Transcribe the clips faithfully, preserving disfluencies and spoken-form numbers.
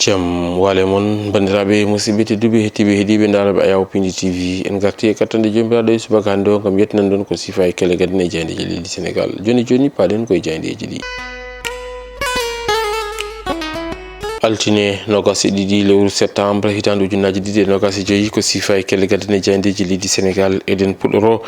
Jam wale mon, banndiraaɓe musidɓe tedduɓe, hettiiɓe, heɗiiɓe, ndaarooɓe Ayaw Pindi T V. En ngarti e kattanɗe Joomiraaɗo e subaka hannde o, ngam yettinan ɗon ko siifa e kelle gadane e jaayndeeji leydi Senegaal. Jooni jooni, paaɗen koye jaayndeeji ɗi. Altine noogas e ɗiɗi lewru septembre, hitaande ujunnaaji ɗiɗi e noogas e joyi, ko siifa e kelle gadane e jaayndeeji leydi Senegaal. Eɗen puɗɗoro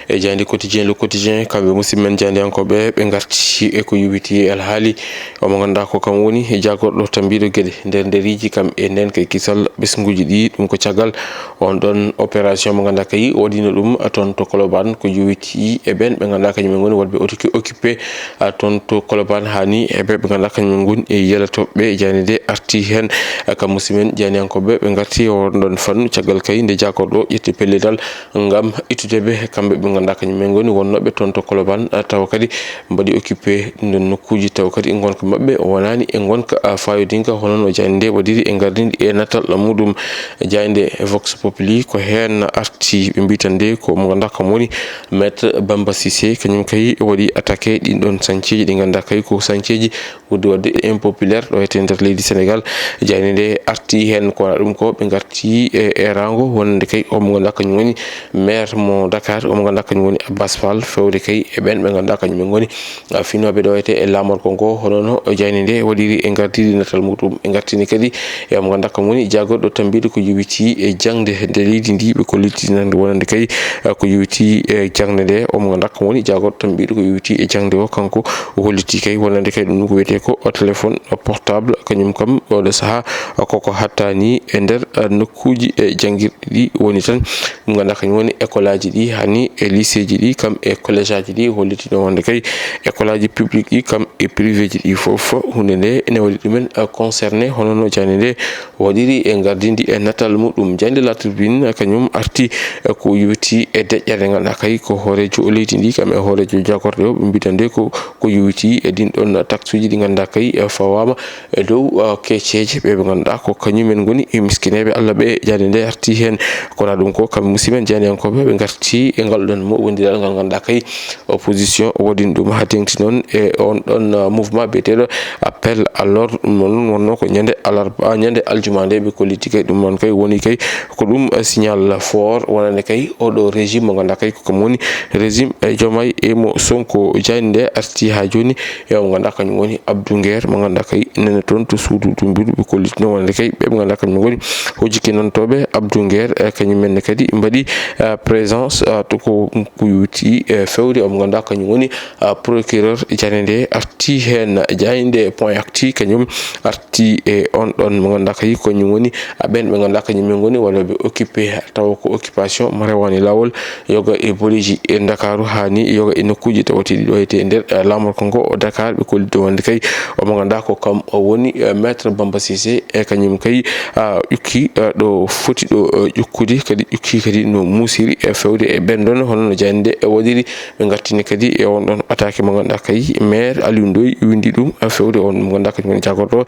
e jaaynde Quotidien, Le Quotidien, kamɓe musidɓe men jaayndiyankooɓe, ɓe ngarti e ko yowiti e alhaali o mo ngannduɗaa ko kam woni jaagorɗo tambiiɗo geɗe nder nderiiji kam e ndeen kay kisal ɓesnguuji ɗi. Ɗum ko caggal on ɗon opération mo ngannduɗaa kay o waɗino ɗum toon to Colobane, ko yowiti e ɓeen ɓe ngannduɗaa kañum en ngoni waɗɓe otoki occupé, ah, toon to Colobane, haa ni e ɓe ɓe ngannduɗaa kañum en ngoni e yelatooɓe. Jaaynde nde arti heen, ah, kam musidɓe men jaayndiyankooɓe, ɓe ngarti e on ɗon fannu caggal kay nde jaagorɗo ƴetti pellital ngam ittude ɓe, kamɓe ɓe ngannduɗaa kañum en ngoni wonnooɓe toon to Colobane, ah, tawa kadi mbaɗi occupé ɗum ɗon nokkuuji, tawa kadi ngonka maɓɓe o wonaani e ngonka, ah, fayodinka. Hono no jaaynde nde waɗiri e gardindi e natal muɗum. Jaaynde Vox Populi ko heen arti, ɓe mbiyi tan nde ko mo ngannduɗaa kam woni Maître Bamba Cissé, kañum kay waɗi attaqué ɗin ɗon sañceeji ɗi ngannduɗaa kay ko sañceeji ɓurɗi waɗde impopulaire ɗo e nder leydi Senegaal. Jaaynde nde arti heen ko wona ɗum ko ɓe ngarti e eeraango wonande kay o mo ngannduɗaa kañum woni maire mo Dakar, o mo ngannduɗaa kañum woni Abbas Fall, fewde kay e ɓeen ɓe ngannduɗaa kañum en ngoni, ah, finooɓe ɗo e laamorgo ngo. Hono no jaaynde nde waɗiri e gardiri natal muɗum, ɓe ngartini kadi e o mo ngannduɗaa kam woni jaagorɗo tambiiɗo ko yowiti e jaŋde nde leydi ndi, ɓe kolliti nan wonande kay, ah, ko yowiti e jaŋde nde. O mo ngannduɗaa kam woni jaagorɗo tambiiɗo ko yowiti e jaŋde o, kanko o holliti kay wonande kay ɗum ko wiyetee ko o téléphone portable, kañum kam oɗo sahaa koko hattani e nder, ah, nokkuuji e janngirɗe ɗi woni tan. Ɗum ngannduɗaa kañum woni école aji ɗi, haa ni e lycée ji ɗi, kam e collège aji ɗi, hollitino wonde kay école aji public ɗi, kam e privé ji ɗi fof, huunde nde ene waɗi ɗumen, ah, concerné. Hono no jaaynde nde waɗiri e gardindi e natal muɗum. Jaaynde La Tribune, ah, kañum arti, ah, ko yowiti e deƴƴere ngannduɗaa kay ko hooreejo leydi ndi, kam e hooreejo jaagorɗe o, ɓe mbiyi tan nde ko, ko yowiti e ɗin ɗon taxe uji ɗi ngannduɗaa kay, ah, fawaama e dow, ah, keeceeje ɓe ɓe ngannduɗaa ko kañum en ngoni e miskineeɓe Allah ɓe. Jaaynde nde arti heen, kono ɗum ko kam musidɓe men jaayndiyankooɓe ɓe ngarti e ngal ɗon mo wondiral ngal ngannduɗaa kay opposition waɗini ɗum haa teeŋti noon e on ɗon, ah, mouvement biyeteeɗo appel à l'ordre. Ɗum noon wonnoo ko ñande alarba, ah, ñande aljuma nde ɓe kolliti kay. Ɗum noon kay woni kay ko ɗum, ah, signal fort wonande kay oɗo régime mo ngannduɗaa kay ko kam woni régime, eh, Diomaye e mo Sonko. Jaaynde nde arti haa jooni e o mo ngannduɗaa kañum woni Abdou Nguer, mo ngannduɗaa kay nene toon to suudu dumburu, ɓe kollitino wonande kay ɓe ɓe ngannduɗaa kañum ngoni hojiki nantooɓe Abdou Nguer, eh, kañum men ne kadi mbaɗi, eh, présence, eh, to ko, ko yowiti, eh, fewde o mo ngannduɗaa kañum woni, eh, procureur. Jaaynde nde arti heen. Jaaynde Point Actu kañum arti e on ɗon mo ngannduɗaa kay kañum woni, ah, ɓeen ɓe ngannduɗaa kañum men ngoni waɗooɓe occupé, tawa ko occupation mo rewaani laawol, yoga e boleeji e Ndakaaru, haa ni yoga e nokkuuji tawateeɗi ɗo e nder, eh, laamorgo ngo o Dakar. Ɓe kolliti wonde kay o mo ngannduɗaa ko kam o woni, eh, Maître Bamba Cissé, e kañum kay, ah, ƴukki, eh, ɗo foti ɗo, eh, ƴukkude, kadi ƴukki kadi no muusiri e fewde e ɓeen ɗon, hono no jaaynde nde e waɗiri. Ɓe ngartini kadi e on ɗon attaque mo ngannduɗaa kay maire Aliou Ndoye winndi ɗum, eh, fewde on mo ngannduɗaa kañum woni jaagorɗo,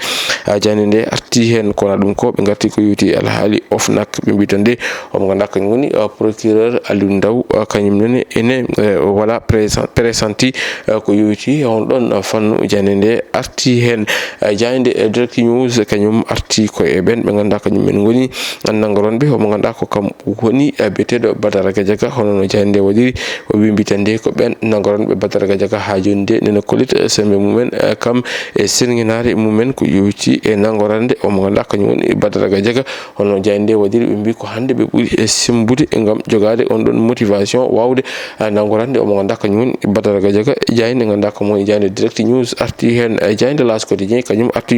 ah, jaaynde nde arti heen, kono ɗum ko ɓe ngarti ko yowiti alhaali OFNAC. Ɓe mbiyi tan nde o mo ngannduɗaa kañum woni, ah, procureur Aliou Ndaw, ah, kañum nene ene, eh, voilà, présent, pressenti, ah, ko yowiti on ɗon, ah, fannu. Jaaynde nde arti heen. Ah, jaaynde, eh, Direct News kañum arti ko e ɓeen ɓe ngannduɗaa kañum men ngoni nanngoronɓe o mo ngannduɗaa ko kam woni, eh, biyeteeɗo Badara Gadiaga. Hono no jaaynde nde waɗiri, o wi mbiyi tan nde ko ɓeen nanngoronɓe Badara Gadiaga haa jooni nde nene kollit, eh, semmbe mumen, eh, kam e sirŋinaare mumen ko yowiti e nanngorande o mo ngannduɗaa kañum woni Badara Gadiaga. Hono jaaynde nde waɗiri, ɓe mbiyi ko hannde ɓe ɓuri e semmbude ngam jogaade on ɗon motivation waawde, ah, nanngorande o mo ngannduɗaa kañum woni Badara Gadiaga. Jaaynde nde ngannduɗaa kam woni jaaynde Direct News arti heen, eh, jaaynde L'As Quotidien kañum arti,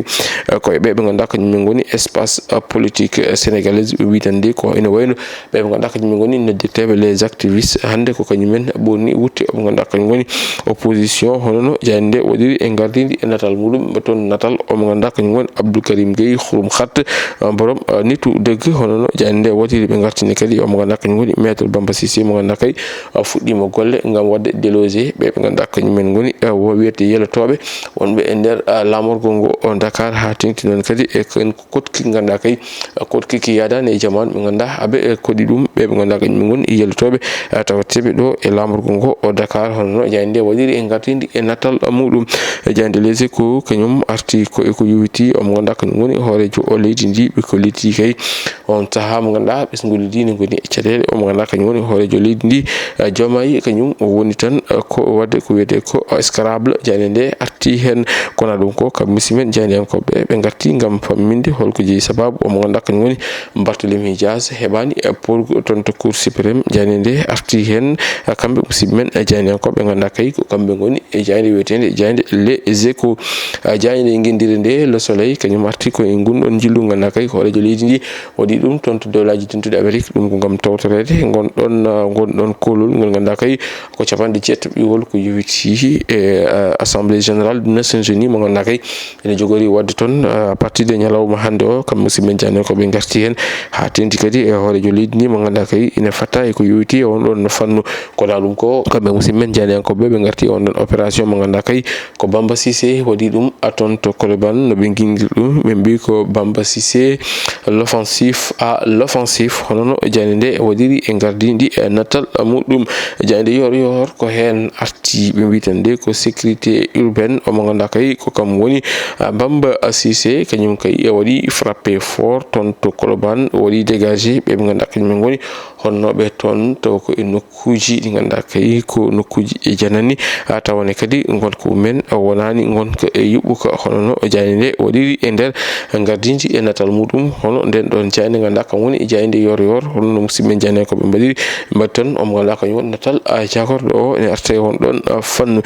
eh, ko e ɓe ɓe ngannduɗaa kañum men ngoni espace, eh, politique, eh, sénégalaise. Ɓe mbiyi tan nde ko ene wayno ɓe ɓe ngannduɗaa kañum men ngoni noddirteeɓe les activistes. Hannde ko kañum men ɓurni wutte o mo ngannduɗaa kañum woni opposition. Hono no jaaynde nde waɗiri e gardindi e natal muɗum, ɓe toon natal o mo ngannduɗaa kañum woni Abdou Karim Gueye Xurum Xat, ah, borom, ah, nitu dëgg. Hono no jaaynde nde waɗiri, ɓe ngartini kadi o mo ngannduɗaa kañum woni Maître Bamba Cissé mo ngannduɗaa kay, ah, fuɗɗiima golle ngam waɗde délogé ɓe ɓe ngannduɗaa kañum men ngoni, ah, wo wiyete yelotooɓe wonɓe e nder, ah, laamorgo ngo o Dakar. Haa teŋti noon kadi e ko en koɗki ngannduɗaa kay, koɗki ki yaadaani e jamaanu ɓe ngannduɗaa aɓe e koɗi ɗum, ɓe ɓe ngannduɗaa kañum ngoni yellotooɓe, eh, tawateeɓe ɗo e laamorgo ngo o Dakar. Hono no jaaynde nde waɗiri e ngartindi e natal muɗum. E jaaynde Les Échos kañum arti ko e ko yowiti omo ngannduɗaa kañum ngoni hooreejo o leydi ndi, ɓe kolliti kay on sahaa mo ngannduɗaa ɓesnguuli ɗi ne ngoni e caɗeele. Omo ngannduɗaa kañum woni hooreejo leydi ndi, eh, Diomaye, kañum o woni tan, eh, ko waɗde ko wiyetee ko, eh, scrabble. Jaaynde nde arti heen, kono ɗum ko kam musimen jaayndiyankooɓe ɓe ngarti ngam famminde holko jeyi sababu omo ngannduɗaa kañum woni Barthélémy Dias heɓaani, eh, pour toon to Cour suprême. Jaaynde nde arti heen, eh, kamɓe musiɓɓe men, eh, jaayndiyankooɓe ɓe ngannduɗaa kay ko kamɓe ngoni e jaaynde wiyeteende jaaynde Les Échos. Ah, jaaynde ngenndire nde Le Soleil kañum arti ko e ngun ɗon njillu ngannduɗaa kay hooreejo leydi ndi waɗi ɗum toon to Dowlaaji Dentuɗi Amerik. Ɗum ko ngam tawtoreede ngon ɗon, ah, ngon ɗon koolol ngol ngannduɗaa kay ko capanɗe jeetati ɓiwol ko yowiti e, ah, Assemblée Générale des Nations Unies mo ngannduɗaa kay ene jogori waɗde toon, ah, à partir de ñalawma hannde o. Kamɓe musiɓɓe men jaayndiyankooɓe ngarti heen haa teŋti kadi e hooreejo leydi ndi mo ngannduɗaa kay ene fatta e ko yowiti e on ɗon fannu. Kono ɗum ko kamɓe musiɓɓe men jaayndiyankooɓe ɓe ngarti e on ɗon opération mo ngannduɗaa kay ko Bamba Cissé waɗi ɗum, a, toon to Colobane, no ɓe nginndiri ɗum, ɓe mbii ko Bamba Cissé, l'offensif à l'offensif. Hono no jaaynde nde waɗiri e ngardiindi e natal muɗum. Jaaynde Yoor Yoor ko heen arti, ɓe mbii tan nde ko sécurité urbaine, omo ngannduɗaa kay ko kam woni, ah, Bamba Cissé, kañum kay e waɗi frappé fort toon to Colobane, waɗi dégagé ɓe ɓe ngannduɗaa kañum en ngoni honnooɓe toon, taw ko e nokkuuji ɗi ngannduɗaa kay ko nokkuuji e janani, a, tawa ne kadi ngonka mumen wonaani ngonka e yuɓɓuka, hono no jaaynde nde waɗiri e nder ngardiindi e natal muɗum. Hono nden ɗon jaaynde ngannduɗaa kam woni jaaynde Yoor Yoor, hono no musiɓɓe men jaayndiyankooɓe mbaɗiri, mbaɗi toon, omo ngannduɗaa kañum woni natal, a, jagorɗo o ene arta e on ɗon, a, fannu.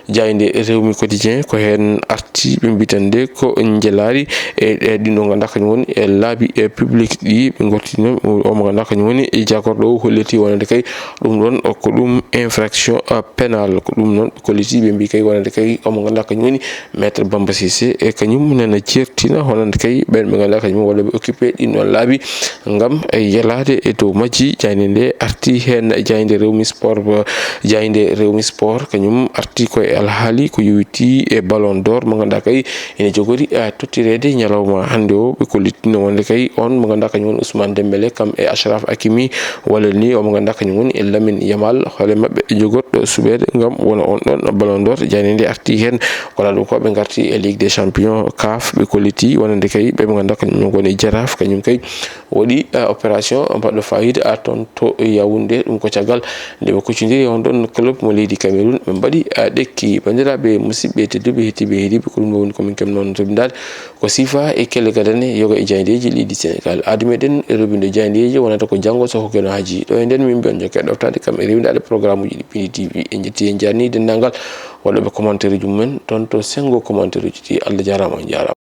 Jaaynde Rewmi Quotidien ko heen arti, ɓe mbii tan nde ko njelaari e, e ɗin ɗo ngannduɗaa kañum woni e laabi e public ɗi ɓe ngorti noon. Omo ngannduɗaa kañum woni e jagorɗo o holliti wonande kay ɗum ɗon ko ɗum infraction, ah, pénale. Ko ɗum noon ɓe kolliti, ɓe mbii kay wonande kay omo ngannduɗaa kañum woni Maître Bamba Cissé e kañum nana jeertina honande kay ɓen ɓe ngannduɗaa kañum walla ɓe occupé ɗin ɗon laabi ngam e yelaade e dow majji. Jaaynde nde arti heen, jaaynde Rewmi Sport, jaaynde Rewmi Sport kañum arti ko e alhaali ko yowiti e Ballon d'Or mo ngannduɗaa kay ene jogori, eh, tottireede ñalawma hannde o. Ɓe kollitino wonde kay on mo ngannduɗaa kañum woni Ousmane Dembélé, kam e Achraf Hakimi, walla ni o mo ngannduɗaa kañum woni e Lamine Yamal, hoore maɓɓe jogorɗo suɓeede ngam wona on ɗon Ballon d'Or. Jaaynde nde arti heen, kono ɗum ko ɓe ngarti e Ligue des Champions, CAF, ɓe kolliti wonande kay ɓe ɓe ngannduɗaa kañum ngoni Jaraaf, kañum kay waɗi, eh, opération mbaɗɗo faayiida, a, toon to Yaoundé. Ɗum ko caggal nde ɓe kuccondiri e on ɗon club mo leydi Cameroun, ɓe mbaɗi, eh, ɗekki. Banndiraaɓe, musiɓɓe tedduɓe, heɗtiiɓe, heɗiiɓe, ko ɗum ɗo woni ko min keɓnoo on teddudaade. Ko siifa e kelle gadane yoga e jaayndeeji leydi Senegaal. Aadi meɗen e rewbinde jaayndeeji wonata ko janngo so ko Geno Haji. Ɗo e nden min mbiyan jokke ɗoftaade kam e rewindaade programme uji ɗi Pindi T V. En njetti en njaarni denndaangal waɗooɓe commentaire uji mumen toon to senngo commentaire uji ɗi. Allah jaaraama, on njaaraama.